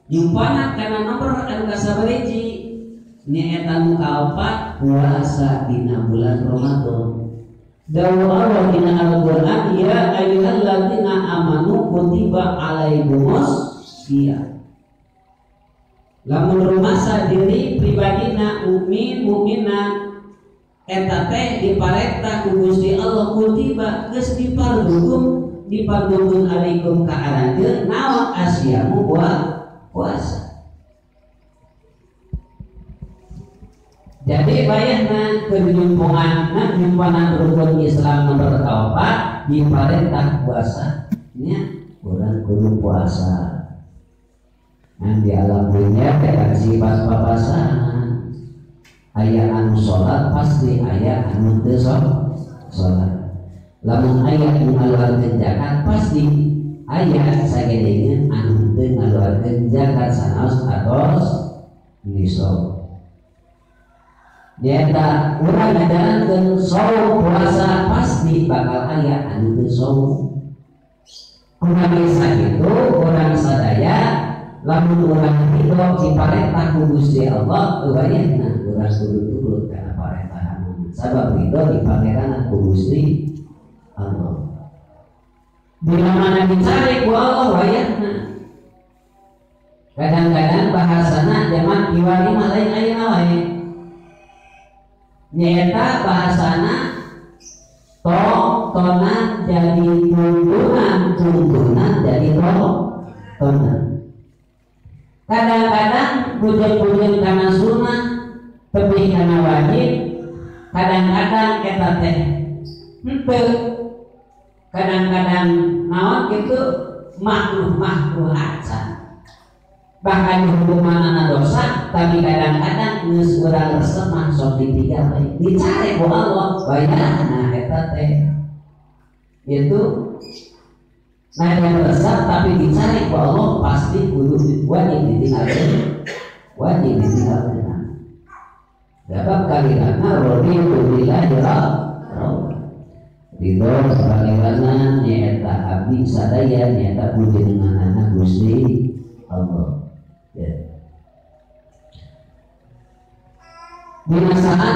Jumpana kana nomor anu kasabariji nyaeta nu kaopat puasa dina bulan Ramadan. Dawuh Allah dina Al-Qur'an ya ayyuhalladzina amanu kutiba alaikumus shiyam. Lamun rumasa diri pribadina mukmin mukminah eta teh diparentah ku Gusti Allah kutiba geus dipardukum alaikum ka aranjeun naon asyamu puasa. Jadi bayahna kejumpungan jumpanan rukun Islam nomor 4 diparentah puasa nya urang kudu puasa. Ngan di alam dunia teh sifat papasan aya anu salat pasti aya anu teu salat. Lamun aya anu ngaluarkeun zakat pasti aya sagedengeun anu teu ngaluarkeun zakat sanaos atos nisab. Nyata urang ngajalankeun saum puasa pasti bakal aya anu teu saum. Urang sakitu urang sadaya lamun urang ridho diparentah ku Gusti Allah euwayahna urang kudu turut kana parentahan sabab ridho dipangeran ku Gusti Allah. Bila mana dicari ku Allah wayahna. Kadang-kadang bahasana zaman kiwari mah lain ayeuna wae. Nyata bahasana tonan jadi tuntunan, tuntunan jadi tonan. Kadang-kadang bujeng-bujeng karena sunnah, lebih karena wajib. Kadang-kadang eta teh henteu. Kadang-kadang naon gitu makruh-makruh acan. Bahkan hukumanana dosa, tapi kadang-kadang geus urang resep mah sok ditiga bae. Dicari ku Allah, bayarna eta teh. Itu nah resep tapi dicari ku Allah pasti kudu wajib ditinggalkeun. Wajib ditinggalkeun. Sebab kalimatna raditu billahi rabba. Ridho pangeranna nyaeta abdi sadaya nyaeta pujenenganana Gusti Allah. Ya. Dina saat